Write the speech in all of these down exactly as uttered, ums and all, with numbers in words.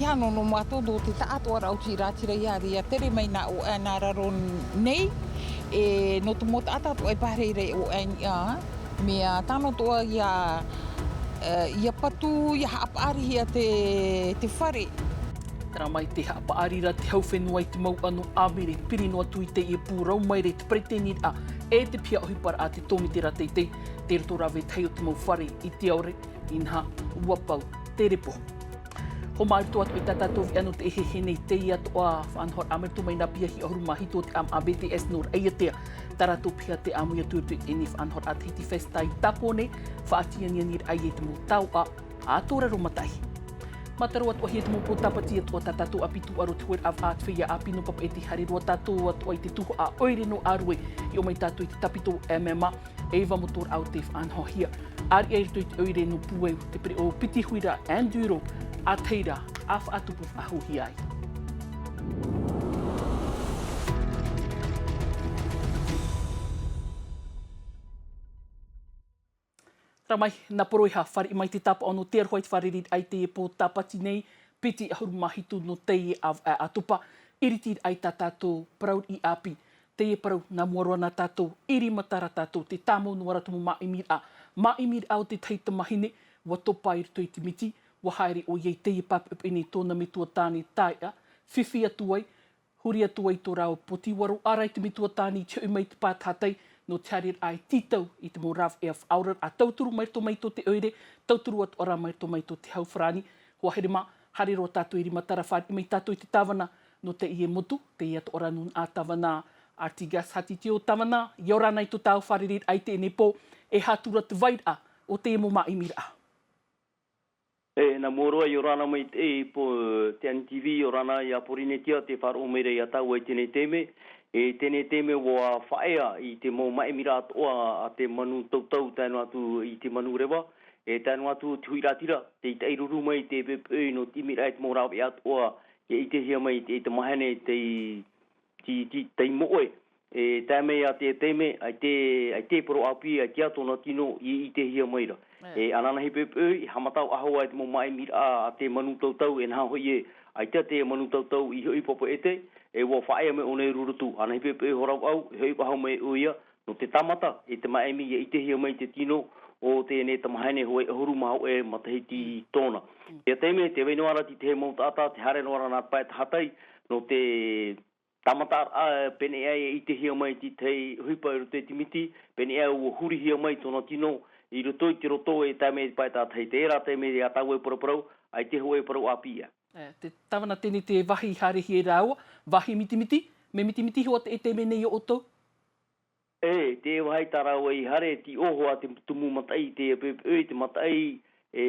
Tano nō mātou nō te taʻatoʻaraʻa o te rātira i ʻāreʻa tere mai nā ʻō ʻana raro nei, e nō te mau taʻata atoʻa e pāreira i ʻō ʻana, mea tano atoʻa ia, ia patu, ia haʻapaʻarihia te, te fare. Tara mai te haʻapaʻari ra te hau fenua i te mau ʻano ʻāmere piri noa atu i teie pū rau maere i te peretiteni ra e te piha ʻohipa ra a te tōmitera teitei, te roto rave tahi o te mau fare i te aore, inaha, ua pau te repo. Hōmai roto atu i tā tātou veʻa nō te ʻehehe nei teie atoʻa faʻanahoraʻa mai roto mai nā piahi ʻahuru mā hitu o te ʻāmaʻa B T S nō Raʻiātea. Tā rātou piha te ʻāmui atu i roto i teie faʻanahoraʻa Tahiti Fest i Tāpō nei, faʻatianiani raʻa i te mau taoʻa a tō raro mataʻi. Mātaro atoʻa hia te mau pō tāpati atoʻa tā tātou ʻāpī tūʻaro te hoeraʻa vaʻa te feiā ʻāpī nō Papeʻete haere roa tātou atoʻa i te tuhaʻa ʻoire nō ʻĀrue, i ʻō mai tātou i te tāpito M M A, e iva mo tō rāʻau te faʻanahohia. ʻĀreʻa i roto i te ʻoire nō Pūeu, te pereʻoʻo piti huira Andrew Rowe, a tahi ra, a faʻatupu faʻahouhia ai. Rā mai, nā Poroiha, fāriʻi mai te tāpaʻo nō te aroha i te fārereiraʻa i teie pō tāpati nei, piti ʻahuru mā hitu nō teie ʻāvaʻe ʻātopa, iriti raʻa i tā tātou parau riʻi ʻāpī. Teie parau, nā mua roa nā tātou, i rima matara tātou, tē tāmau noa ra te mau māʻimiraʻa. Māʻimiraʻa o te tahi tamahine, ua topa i roto i te miti, ua haere ʻoia i teie pāpeʻapeʻa nei tōna metua tāne taeaʻe, fifi atu ai, huri atu ai tō rāua poti, ua roaʻa ra i te metua tāne i te hoʻi mai i te pae tahatai, nō te haereraʻa e tītau i te mau rāveʻa faʻaoraraʻa tauturu mai roto mai tō te ʻoire, tauturu atoʻa ra mai roto mai tō te hau farāni. Hoa here mā, haere roa tātou i rima matara, fāriʻi mai tātou i te tāvana nō teie motu, teie atoʻa ra nūnaʻa, tāvana Artigas Hatitio. Tāvana, ʻia ora na i tō tāua fārereiraʻa i teie nei pō, e aha atu ra te vairaʻa o teie mau māʻimiraʻa? E, nā mua roa, ʻia ora na mai i teie pō, te N T V, ʻia ora na ia Porinetia tē faʻaroʻo mai ra ia tāua i teie nei taime. E, teie nei taime ʻua faʻaea i te mau māʻimiraʻa atoʻa a te manu tautau, tae noa atu i te manu reva. E, tae noa atu te huiraʻatira, tei taʻiruru mai te pepe nō te ʻimiraʻa i te mau rāveʻa atoʻa, ʻia ʻitehia mai i te, i te mahana tei, tei, tei, tei moʻe. E tae mai ia te taime, ʻaita, ʻaita e parau ʻāpī, ʻaita tōna tino i, i ʻitehia mai ra. E. E ananahi pepe, e haʻamata faʻahou ai te mau māʻimiraʻa a te manu tautau, e nā hoʻi ē, ʻaita te manu tautau i hoʻi i Papeʻete, e ʻua faʻaea mai ʻōna i Rurutu. Anahi pepe, e hora au, e hoʻi faʻahou mai ʻoia, nō te tāmata, e te māʻimi ʻia ʻitehia mai te tino o teie nei tamahine hōʻē ʻahuru mā hōʻē matahiti tōna. Mm. Ia taime, tē vai noa ra te tahi mau taʻata, tē haere noa ra nā te pae tahatai, nō te tāmata, ā, pēneiaʻe e ʻitehia mai te tahi ʻohipa i roto i te miti, pēneiaʻe ʻua hurihia mai tōna tino i roto i te roto, e tae mai i te pae tātahi. Terā taime ia tāua e paraparau, ʻaita hōʻē parau ʻāpī ia. E, te tāvana, teie nei te vāhi i haerehia e rāua, vāhi mitimiti, mea mitimiti hoʻi te, te mea nei ia ʻoutou? E, te vāhi tā rāua i haere, tei ʻō hoʻi te tumu mataʻi, te pepe, te mataʻi, e,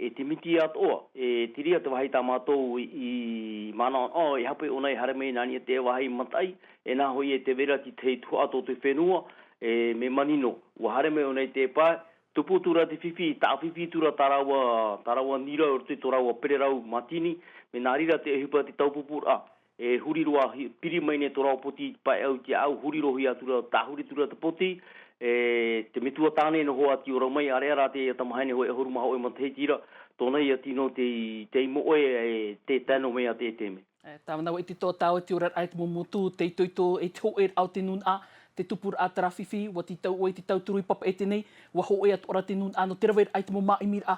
e te miti atoʻa, e, terā te vāhi tā mātou i, i manaʻo, e hape ʻōna e haere mai nā niʻa te vāhi mataʻi, e nā hoʻi ē tē vai ra te tahi tuhaʻa tō te fenua, e, mea manino. ʻUa haere mai ʻōna i te pae, tupu atu ra te fifi, tāʻafifi atu ra tā rāua, tā rāua nīrau i roto i tō rāua pererau mātini, mea nā reira te ʻohipa te taupupuraʻa. E huri roa, hi-, piri mai nei tō rāua poti i te pae ʻau i te ʻāʻau, huri roa atu ra, tāhuri atu ra te poti, e, te metua tāne noa hoʻi tei ora mai, ʻāreʻa rā teie tamahine hōʻē ʻahuru mā hōʻē matahiti ra, tōna ia tino tei, tei moʻe, e, tē tano mai ia te taime. E, tāvana, ʻua ʻite atoʻa tāua i te oraraʻa i te mau motu, te itoito, e te hōʻēraʻa o te nūnaʻa, te tupuraʻa terā fifi, ʻua tītau ʻoe i te tauturu i Papeʻete nei, ʻua hōʻē atoʻa ra te nūnaʻa nō te raveraʻa i te mau māʻimiraʻa.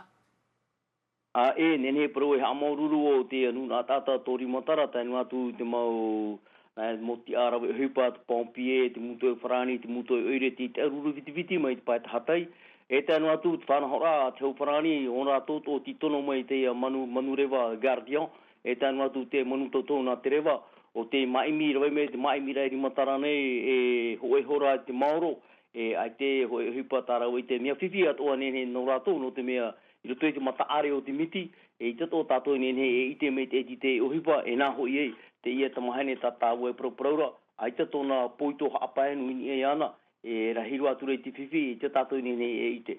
Ā, e, nehenehe e parau e haʻamāuruuru ʻo te nūnaʻa taʻata tō rima matara, tae noa atu te mau, e, mau tiʻa rave ʻohipa, te pompier, te mūtoʻi farāni, te mūtoʻi ʻoire, tei taʻiruru vitiviti mai te pae tahatai. E tae noa atu te faʻanahoraʻa a te hau farāni, ʻōna rātou tō tītono mai i te manu, manu reva, gardien, e tae noa atu te manu tautau nā te reva, ʻo te māʻimi, rave mai te māʻimiraʻa i rima matara nei, e hōʻē hora te maoro, e, ʻaita hōʻē ʻohipa tā rāua i ʻite. Mea fifi atoʻa nehenehe nō rātou, nō te mea, i roto i te mataʻare o te miti, e ʻaita atoʻa tātou nehenehe e ʻite mai i te, i te ʻohipa, e nā hoʻi ē, teie tamahine tā tāua e parauparau ra, ʻaita tōna poito haʻapae nui i niʻa iāna, e rahi roa atu ra i te fifi, e ʻaita tātou nehenehe e ʻite.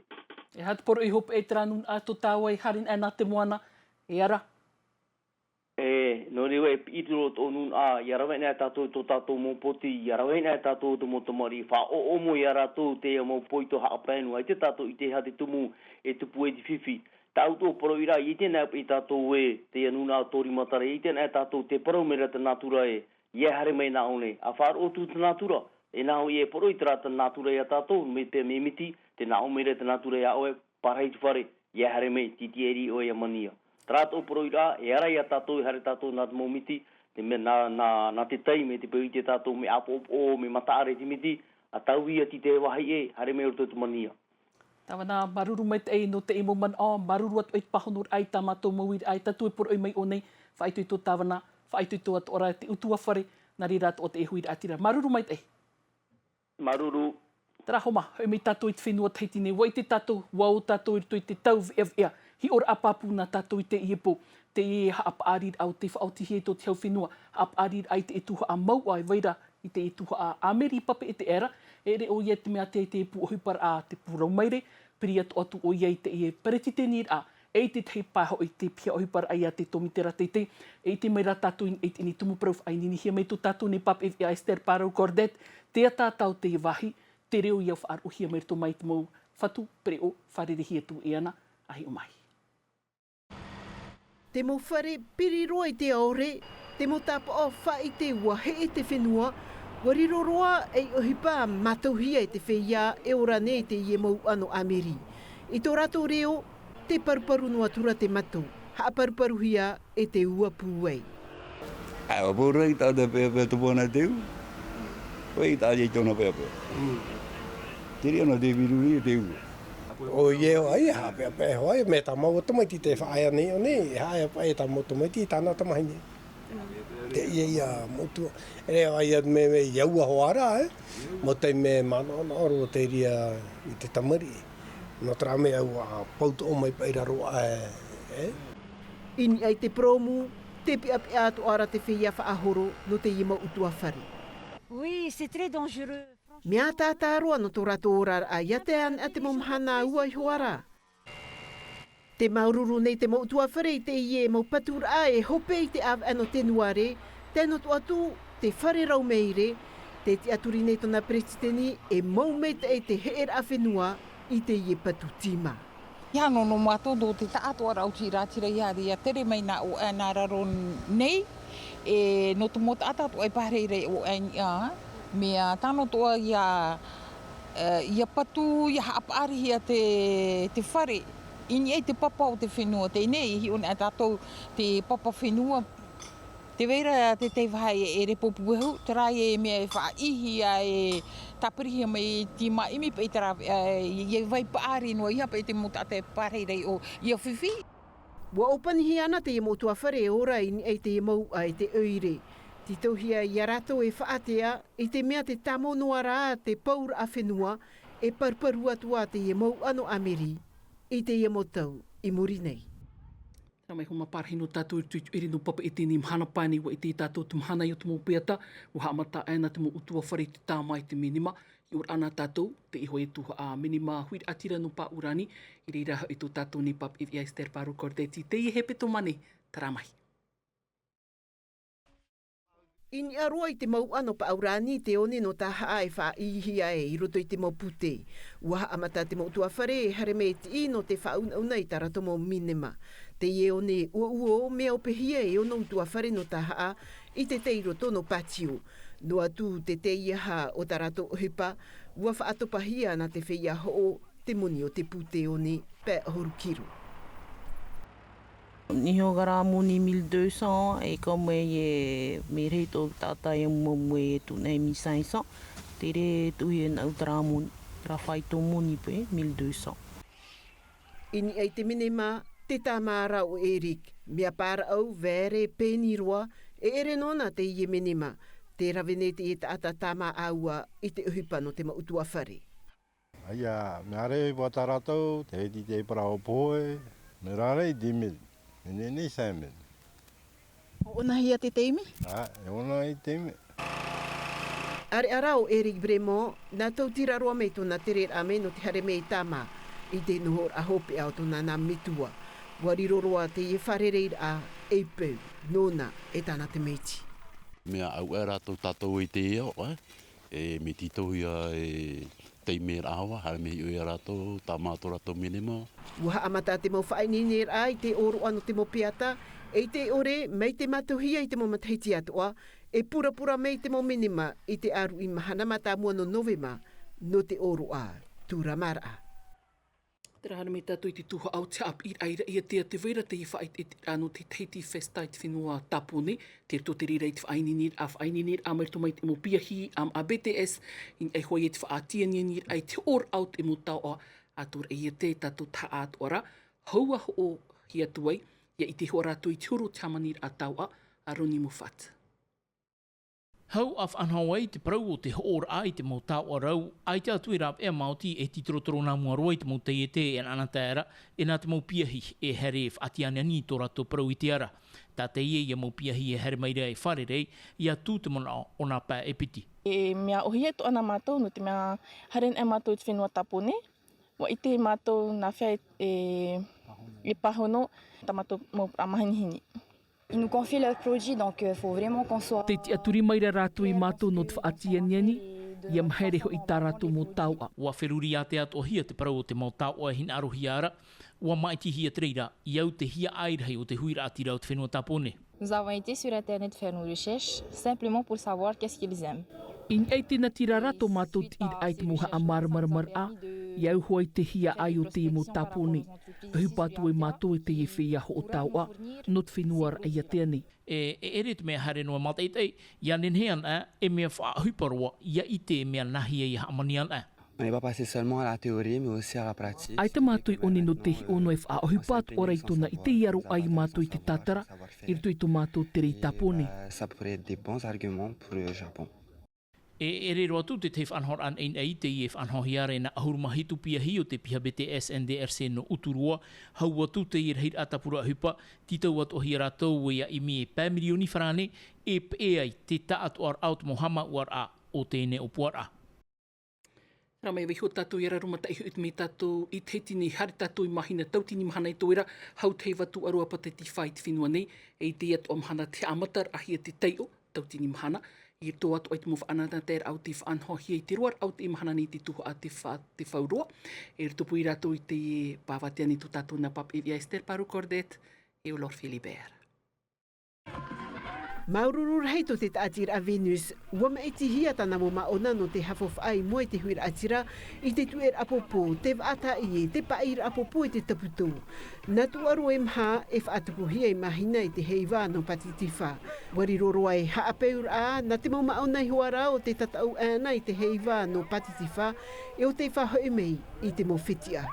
E aha te poroʻi hopeʻa i terā nūnaʻa tō tāua i haere ana nā te moana, e ara? E, nō reira e piʻi atu ra tō nūnaʻa, ʻia rave ana tātou i tō tātou mau poti, ʻia rave ana tātou i te mau tamariʻi, faʻaʻoʻomo ia rātou teie mau poito haʻapae nui, ʻaita tātou i ʻite e aha te tumu e tupu ai te fifi. Tāʻu tō poroʻi rā, i teie nei paʻi tātou e, te nūnaʻa o Torimatare, i teie nei tātou te parau mai ra te nātura e, ʻia haere mai nā ʻō nei. ʻA faʻaroʻo atu te nātura, e nā ʻō i e poroʻi terā te nātura ia tātou, mai te, mai miti, tē nā ʻō mai ra te nātura ia ʻoe, pārahi te fare, ʻia haere mai, tītiʻa ʻoe ia mania. Terā tō poroʻi rā, e ara ia tātou, e haere tātou nā te mau miti, te mea nā, nā, nā te tai, mai te peu i te tātou, mea ʻāpoʻopoʻo, mea mataʻare te miti, ʻa tauihaʻa te vāhi e, haere mai roto te mania. Tāvana, māuruuru maitaʻi nō teie mau manaʻo, māuruuru atu i te pāhonoraʻa i tā mātou mau uiraʻa e tātou e poroʻi mai ʻō nei, faʻaitoito Tāvana, faʻaitoito atoʻa ra te ʻutuāfare, nā reira atoʻa te huiraʻatira. Māuruuru maitaʻi. Māuruuru. Terā hoʻi mā, hoʻi mai tātou i te fenua Tahiti nei, ʻua ʻite tātou, ʻua ō tātou i roto i te tau veʻaveʻa, hiʻoraʻa pāpū nā tātou i teie pō, teie haʻapaʻariraʻa o tei faʻaotihia i tō te hau fenua, haʻapaʻariraʻa i te tuhaʻa mauʻa e vai ra, i te tuhaʻa ʻāmeri pape e te ʻēra, e ʻere ʻoia te mea te, te pū ʻohiparaʻa te pūrau maire, piri atu atu ʻoia i te, e peretiteniraʻa, e i te tahi pae hoʻi te piha ʻohiparaʻa ia te tōmitera teitei, e ʻite mai ra tātou i, i teie tumu parau faʻaineinehia mai tō tātou nei pāpaʻi veʻa Esther Parau Cordet, te ʻatā o teie vāhi, te reo ia faʻaroʻohia mai roto mai te mau fatu pereʻoʻo fārerei atu e ana, ʻa hiʻo mai. Te mau fare piri roa i te ʻaore, te mau tāpaʻo faʻaʻite ʻua heʻe te fenua, ʻua riro roa ei ʻohipa mātauhia e te feiā e ora nei i teie mau ʻano ʻāmeri. I tō rātou reo, tē paruparu noa atu ra te mato, haʻaparuparuhia e te ua pūai. ʻAe, ʻua pau ra i tā te peapea te pōna te u. ʻOia i tā ia i tōna peapea. Te reira nō te viruri e te u. ʻOia, ʻoia, haʻapeapea hoʻi, mea tā mau tamaiti te faʻaea nei, ʻo nei, haʻaea paʻi tā mau tamaiti, tāna tamahine. Teie ia motu. E, ʻoia, mea, mea, ia ua hoʻi ra, e. Mau taime manaʻonaʻo roa te reira i te tamariʻi. Nō terā mea ʻua pau toʻo mai paʻi ra roa, e, e. I niʻa i te purōmu, tē peʻapeʻa atoʻa ra te feiā faʻahoro nō teie mau ʻutuāfare. Oui, c'est très dangereux. Mea ʻātaʻata roa nō tō rātou oraraʻa ʻia tae ana te mau mahana ua iho ā ra. Tē māuruuru nei te mau ʻutuāfare i teie mau paturaʻa e hope i te ʻāvaʻe nō Tenuare, tae noa atu te fare rau maire, tē tiʻaturi nei tōna peretiteni e mau maitaʻi te heʻeraʻa fenua i teie patu tīmā. ʻIa, nō, nō mātou, nō te taʻatoʻaraʻa o te huiraʻatira ʻia, ʻia tere mai nā ʻō, e, nā raro nei, e, nō te mau taʻata atoʻa e pārahi ra i ʻō, e, i niʻa, mea tano atoʻa ʻia, e, ʻia patu, ʻia haʻapaʻarihia te, te fare, i niʻa i te papa o te fenua, teie nei, e hiʻo nei tātou te papa fenua, tē vai ra te, te vāhi e, e repo puehu, terā e mea e faʻaʻīhia e tāpirihia mai te māʻimi paʻi terā, e, e, e vai paʻari noa ʻia paʻi te mau taʻata e pārahi ra i ʻō, ʻia fifi. ʻUa ʻōpanihia ana teie mau ʻutuāfare e ora i niʻa i teie mau uʻa e te ʻoire. Tītauhia ia rātou e faʻatea, i te mea tē tāmau noa ra te pauraʻa fenua, e paruparu atu ā teie mau ʻano ʻāmeri, i teie mau tau i muri nei. Terā mai hoʻi mā parahi nō tātou i roto i te ʻoire nō Papeʻete i teie mahana pae nei, ʻua ʻite tātou te mahana o te mau peata, ʻua haʻamata aʻe na te mau ʻutuāfare i te tāmā i te menema, hiʻoraʻa nā tātou, teie hoʻi tuhaʻa menema huiraʻatira nō Paʻurani, i reira hoʻi tō tātou nei pāpaʻi veʻa Esther Parau Cordet, teie hepetoma nei, terā mai. I niʻa roa i te mau ʻano Paʻurani te one nō Tahaʻa e faʻaʻīhia e i roto i te mau pūtē. ʻUa haʻamata te mau ʻutuāfare e haere mai e tiʻi nō te faʻaunauna i tā rātou mau menema. Teie one ʻuoʻuo mea ʻopehia e ono ʻutuāfare nō Tahaʻa i te tei roto nō Pātio. Noa atu te teiaha o tā rātou ʻohipa, ʻua faʻatopahia na te feiā hoʻo te moni o te pūtē one pae ʻahuru kiro. Niho gara moni mille deux cents, e kau mai e mea rahi tō tātai e mua mua e tū nei mille cinq cents. Tere tuhi e nau tara moni, tara fai tō moni paʻi, mille deux cents. I niʻa i te menema, te tāmā ra o Eric, mea pāraʻau, vere, pēni roa, e ʻere nōna teie menema, tē rave nei teie taʻata tāmā ʻāua i te ʻohipa nō te mau ʻutuāfare. ʻAia, mea rave ʻoia tā rātou, te hiti te parau pohe, mea rave i te mea, e nehenehe i te mea. ʻOnahia te taime? ʻĀ, e ʻona i te taime. ʻĀreʻa rā ʻo Eric Bremont, nā tautira roa mai tōna tereraʻa mai nō te haere mai e tāmā, i te nohoraʻa hopeʻa o tōna nā metua. ʻUa riro roa teie fārereiraʻa, ei peu, nōna, e tāna tamaiti. Mea ʻauaʻe rātou tātou i te ao, e? E mea tītauhia e Tei mea rāua, haere mai iho ia rātou, tāmā tō rātou minima. Ua haʻamata te mau faʻaineineraʻa i te ʻōroʻa nō te mau peata, e i te ʻore, mai te mātauhia i te mau matahiti atoʻa, e purapura mai te mau minima i te ʻāruʻi mahana mātāmua nō Novema, nō te ʻōroʻa tūramaraʻa. Tērā haere mai tātou i te tuhaʻa o te haʻapiʻiraʻa i te ea te vaira te faʻaʻite te rā nō te Tahiti Festa i te fenua Tāpōnē, te roto te reira i te faʻaineineraʻa, faʻaineineraʻa mai roto mai te mau piahi a, a B T S, i niʻa iho ā i te faʻatianianiraʻa i te hoʻoraʻa o te mau taoʻa, atoʻa ia te tātou tahaʻa atoʻa ra, hou a hoʻohia atu ai, ia ʻite iho ā rātou i te huru o te hāmaniraʻa taoʻa, a Ronnie Moffat. Hou a faʻanaho ai te parau o te hoʻoraʻa i te mau taoʻa rau, ʻaita atu e rāveʻa maoti e titorotoro nā mua roa i te mau taiete e anaanatae ra, e nā te mau piahi e haere e faʻatianiani i tō rātou parau i te ara. Tā teie ia mau piahi e haere mai ra e fārerei, ia tū te manaʻo o nā pae e piti. E mea ʻōhie atoʻa nā mātou, nō te mea haere ana mātou i te fenua Tāpōnē, ʻua ʻite mātou nā hea e, e pāhono tā mātou mau mahinihini. Ils nous confient leurs produits, donc, euh, faut vraiment qu'on soit... Tē tiʻaturi mai ra rātou ia mātou nō te faʻatianiani, ia mahere hoʻi tā rātou mau taoʻa. ʻUa feruri ātea atoʻahia te parau o te mau taoʻa e hinaʻarohia ra, ʻua māʻitihia te reira, i au te hiaʻai rahi o te huiraʻatira o te fenua Tāpōnē. Nous avons été sur Internet faire nos recherches, simplement pour savoir qu'est-ce qu'ils aiment. I niʻa i te natira ra tō mātou tiʻiraʻa i te mau haʻamāramaramaraʻa, i au hoʻi te hiaʻai o te mau Tāpōnē. ʻOhipa atu ai mātou i teie feiā hoʻo taoʻa, nō te fenua raʻiātea nei. E, e ʻere te mea haere noa mātaʻitaʻi, ia nehenehe anaʻe, e mea faʻaʻohipa roa, ia ʻite e mea nāhea ia hāmani anaʻe. On n'est pas passé seulement à la théorie, mais aussi à la pratique. ʻAita mātou i ʻoni nō te hiʻo noa e faʻaʻohipa atoʻa ra i tōna ʻite ia roaʻa ia mātou i te tātara, i roto i tō mātou tere i Tāpōnē. Et, euh, ça pourrait être des bons arguments pour le Japon. E ʻere roa atu te, te faʻanahoraʻa nei, nei, teie e faʻanahohia ra e nā ʻahuru mā hitu piahi o te piha B T S N D R C nō Uturoa, hau atu teie rahiraʻa tāpura ʻohipa, tītau atoʻahia rātou e ia ʻimi e pae mirioni farāne, e peʻe ai te taʻatoʻaraʻa o te mau haʻamāuʻaraʻa o teie nei ʻōpuaraʻa. Rā mai vaiho tātou ia raro mataʻi hoʻi mai tātou i te hiti nei, haere tātou i mahina tautini mahana i tō ira, hau te heiva tūʻaro a Pātitifa i te fenua nei, e i teie atoʻa mahana te haʻamataraʻahia te taiʻo, tautini mahana, i roto atoʻa i te mau faʻanahoraʻa o te faʻanahohia i te roaraʻa o te mahana nei te tuhaʻa te fa-, te fauroa, e roto pū ia rātou i te pāvātea nei tō tātou nā papaʻi via Esther Paru Cordet, e o Laure Philibert. Māuruuru rahi tō te taʻatiraʻa Venus, ʻua māʻitihia tāna mau māʻona nō te haʻafaʻaʻa i mua i te huiraʻatira, i te tuʻeraʻa pōpō, te vaʻa tāʻie, te paʻiraʻa pōpō e te taputō. Nā tūʻaro e maha, e faʻatupuhia i mahina i te heiva nō Pātitifa. ʻUa riro roa e haʻapeuraʻa, nā te mau māʻona iho ā rā o te tataʻu ʻāna i te heiva nō Pātitifa, e ʻo tei faʻahoʻi mai i te mau fetiʻa.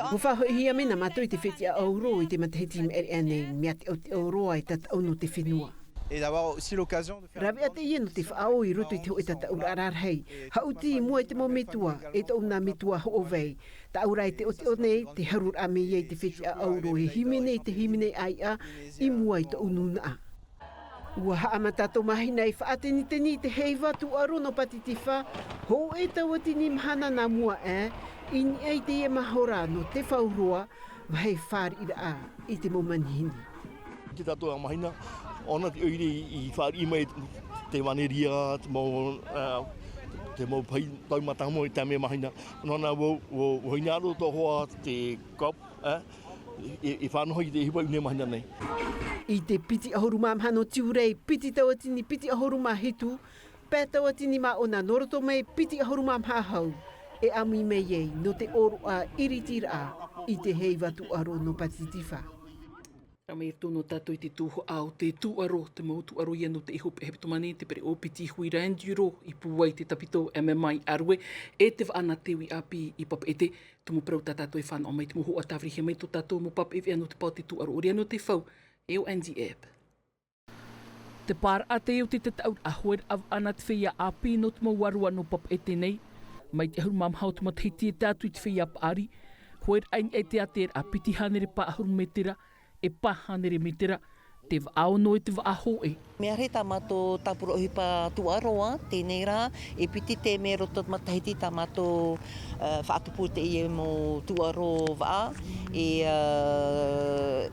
ʻUa faʻahoʻihia mai nā mātou i te fetiʻa ʻauro i te matahiti i maʻiri aʻe nei, mea teʻoteʻo roa e tataʻu nō te fenua. Et d'avoir aussi l'occasion de faire... Rāveʻa teie nō te faʻaō i roto i te hōʻē tataʻuraʻa rarahi, haʻuti i mua i te mau metua, e toʻu nā metua hoʻo vai. Tāʻu rā e teʻoteʻo nei, te haruraʻa mai ai te fetiʻa ʻauro e hīmene i te hīmene ʻāiʻa, i mua i toʻu nūnaʻa. ʻUa haʻamata tō mahina e faʻateniteni i te heiva tūʻaro nō Pātitifa, hōʻē tauatini mahana nā mua aʻe, i niʻa i teie mahora nō te fauroa, vāhi fāriʻiraʻa i te mau manihini. Te tātou mahina, ʻo na te ʻoire i, i fāriʻi mai te vāneria, te mau, ā, te mau pahi tau mātāmua i te mea mahina. Nō na vau, vau, vau hinaʻaro tō hoa te COP, ā, i, i faʻanaho i te ʻohipa i teie mahina nei. I te piti ʻahuru mā maha nō Tiurai, piti tauatini piti ʻahuru mā hitu, pae tauatini māʻona nō roto mai piti ʻahuru mā maha hau, e ʻāmui mai ai nō te ʻōroʻa iritiraʻa i te heiva tūʻaro nō Pātitifa. Rā mai roto nō tātou i te tuhaʻa o te tūʻaro, te mau tūʻaro ia nō te iho hepetoma nei, te pereʻoʻo piti hui ra enduro, i pūai te tāpito M M I Arue, e te vaʻa nā Te Ui ʻĀpī i Papeʻete, tumu parau tā tātou e fānaʻo mai te mau hoʻa tāvirihia mai tō tātou mau papaʻi veʻa nō te pae o te tūʻaro ʻore anō te fau, e o Andy Ebb. Te pāraʻa teie o te tataʻuraʻa hoeraʻa vaʻa nā te feiā ʻāpī nō te mau vārua nō Papeʻete nei. Mai te ʻahuru mā maha o te matahiti e tae atu i te feiā paʻari, hoeraʻa i niʻa i te āteraʻa piti hānere pae ʻahuru mētera, e pae hānere mētera, Te vaʻa ono e te vaʻa hōʻē. Mea rahi tā mātou tāpura ʻohipa tūʻaro, teie nei rā, e piti te mea roto matahiti tā mātou, ā, faʻatupu teie mau tūʻaro vaʻa, e, ā,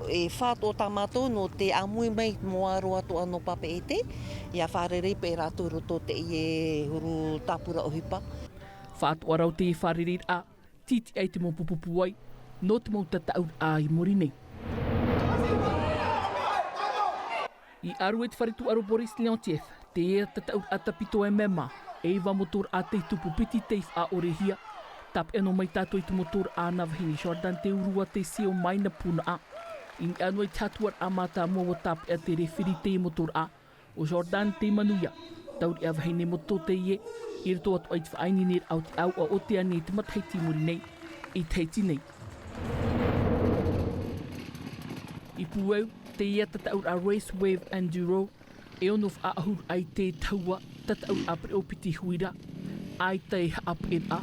e fā atoʻa tā mātou nō te ʻāmui mai moa roa atoʻa nō Papeʻete, ʻia fārerei paʻi rātou roto teie huru tāpura ʻohipa. Fā atoʻa rau te fārereiraʻa, tītiʻa i te mau pupu pūai, nō te mau tataʻuraʻa i muri nei. I ʻaru e te fare tūʻaro Boris Leontief, teie tataʻuraʻa tāpiti M M A, e iva motoraʻa tei tupu piti tei faʻaʻorehia. Tāpeʻa noa mai tātou i te motoraʻa a nā vahine Jordan Te Urua tei sio mai nā pūnaʻa. I niʻa noa i te hatuaraʻa mātāmua ʻua tāpeʻa te refiri teie motoraʻa, ʻo Jordan Te Manuia, taureʻa vahine moto teie, i roto atoʻa i te faʻaininiraʻa o te ʻāuʻa o Oteane i te matahiti i muri nei, i Tahiti nei. I Pūʻau, teie tataʻuraʻa Race Wave Enduro, e ono faʻaʻahuru ʻaita e tahua, tataʻuraʻa pereʻoʻo piti huira, ʻaita e haʻapeʻeraʻa,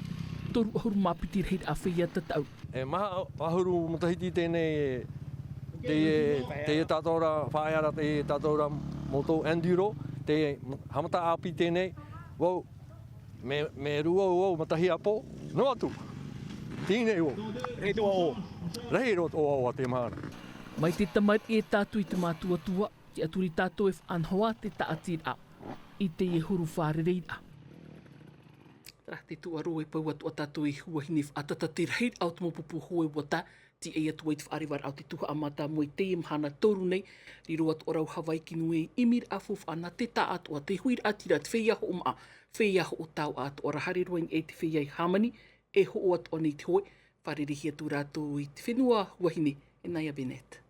toru ʻahuru mā piti rahiraʻa feiā tataʻu. E maha ʻahuru matahiti teie, teie, teie tātou ra, faʻaea ra teie tātou ra moto enduro, teie haʻamata ʻāpī teie, vau, mea, mea rua vau, matahiapo, noa atu. Teie nei vau. Rahi roa ʻoe. Rahi roa ʻoe, ʻoe te mahana. Mai te tamariʻi e tae atu i te mātuatua, tiʻaturi tātou e faʻanaho ā te tāʻatiraʻa i teie huru fārereiraʻa. Terā te tūʻaro e pau atoʻa tātou i Huahine Faʻatata, te rahiraʻa o te mau pupu hoe ʻua tae, tīaʻi atu ai te faʻarevaraʻa o te tuhaʻa mātāmua i teie mahana toru nei, riro atoʻa rā Havaiki Nui ei ʻimiraʻa faufaʻa nā te taʻatoʻa, te huiraʻatira, te feiā hoʻomaʻa, feiā hoʻotaoʻa atoʻa ra, haere roa i niʻa i te feiā i hāmani, e hoʻo atoʻa nei te hoe, fārereihia atu rātou i te fenua Huahine, e Naya Bennett.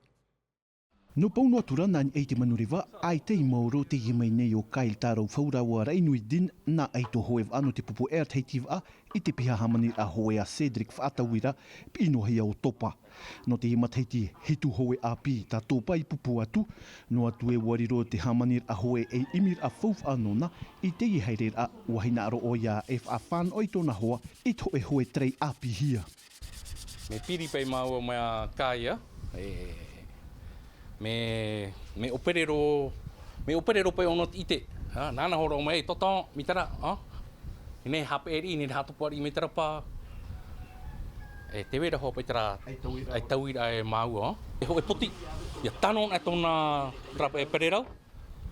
Nō Pounatura nā niʻa i te manureva, ʻaita i maoro teie mai nei ʻo Kyle Taro Fauraua Rainui Din, nā ʻaito hoe vaʻa nō te pupu Air Tahiti vaʻa, i te piha hāmaniraʻa hoe a Cedric Faʻatauira, piʻi noa hia ʻo Topa. Nō teie matahiti hitu hoe ʻāpī tā Topa i pupu atu, noa atu ē ʻua riro te hāmaniraʻa hoe ei ʻimiraʻa faufaʻa nōna, i teie haereraʻa, ʻua hinaʻaro ʻoia e faʻafānaʻo i tōna hoa, i te hōʻē hoe terei ʻāpīhia. Mea piri paʻi māua mea kāia, e, mea, mea ʻōperero, mea ʻōperero paʻi ʻōna te ʻite, ha, nāna hōroʻa mai, e toto, mea terā, ha? Ināʻa haʻapeʻe riʻi, ināʻa haʻatupu riʻi, mea terā paʻi, e, tē vai ra hoʻi paʻi terā, ʻaita uira, ʻaita uira e māua, ha? E hōʻē poti, ʻia tano anaʻe tōna, terā paʻi e pererau,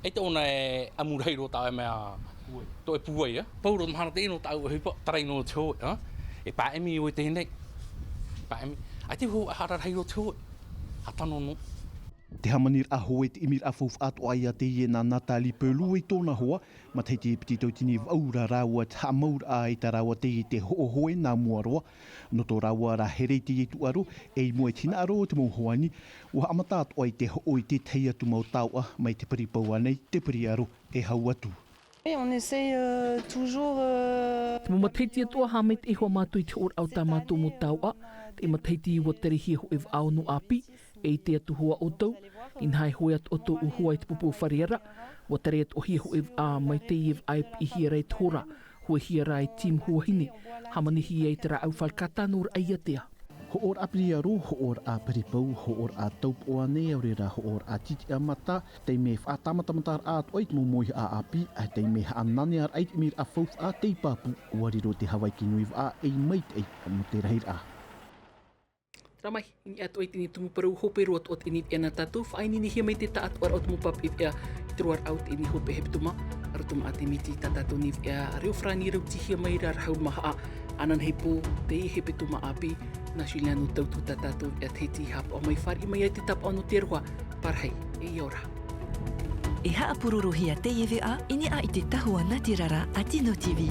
ʻaita ʻōna e ʻamu rahi roa tā ʻoe mea, tō ʻoe pūai, ā? Pau roa te mahana teie nō tāʻu ʻohipa, tarai noa te hoe, ā? E pāʻimi ʻoe teie nei. Pāʻimi. ʻAita e hō-, e haʻarahi roa te hoe. ʻA tano noa. Te hāmaniraʻa hoe te ʻimiraʻa faufaʻa atoʻa ia teie nā Nathalie Pelou i tōna hoa, matahiti e piti tauatini vaʻu ra rāua te haʻamauraʻa i tā rāua teie te hoʻo hoe nā mua roa, nō tō rāua ra here i teie tūʻaro, ei mua i te hinaʻaro o te mau hoani, ʻua haʻamata atoʻa i te hoʻo i te tahi atu mau taoʻa, mai te piripau ānei, te piri aro, e hau atu. Oui, on essaye, euh, toujours, euh, Te mau matahiti atoʻa, haʻamaitaʻi hoʻi mātou i te hoʻoraʻa o tā mātou mau taoʻa, te matahiti ʻua terehia hōʻē vaʻa ono ʻāpī, e ʻite atu hoʻi ʻoutou, ʻinaha e hoe atu ʻoutou ʻua hoa i te pupu o Fare Ara, ʻua tere atoʻahia hōʻē vaʻa mai teie vaʻa e piʻihia ra e te hora, hoehia ra e Team Huahine, hāmanihia i te rāʻau fale kātano raʻa ʻiātea. Hoʻoraʻa piri aro, hoʻoraʻa piripau, hoʻoraʻa taupoʻo ānei, ʻaore rā hoʻoraʻa tītiʻa mata, taime faʻatāmatamataraʻa atoʻa i te mau mauihaʻa ʻāpī, ā, taime haʻanānearaʻa i te ʻimiraʻa faufaʻa, tei pāpū, ʻua riro te Havaiki Nui vaʻa ei maitaʻi nō te rahiraʻa. Terā mai, i niʻa atoʻa i teie tumu parau hope roa atoʻa teie i niʻa nā tātou, faʻaineinehia mai te taʻatoʻaraʻa o te mau pāpaʻi veʻa i te roaraʻa o teie hopeʻa hepetoma, ʻa roto maʻa te miti tā tātou nei veʻa reo farāni rautihia mai ra rahau maha, ananahi pō, teie hepetoma ʻāpī, nā Juliano Tautu tā tātou veʻa Tahiti i haʻapaʻo mai, fāriʻi mai ai te tāpaʻo nō te aroha, pārahi, e ʻia ora. E haʻapūrorohia teie veʻa i niʻa i te tahua nātirara a Tino T V.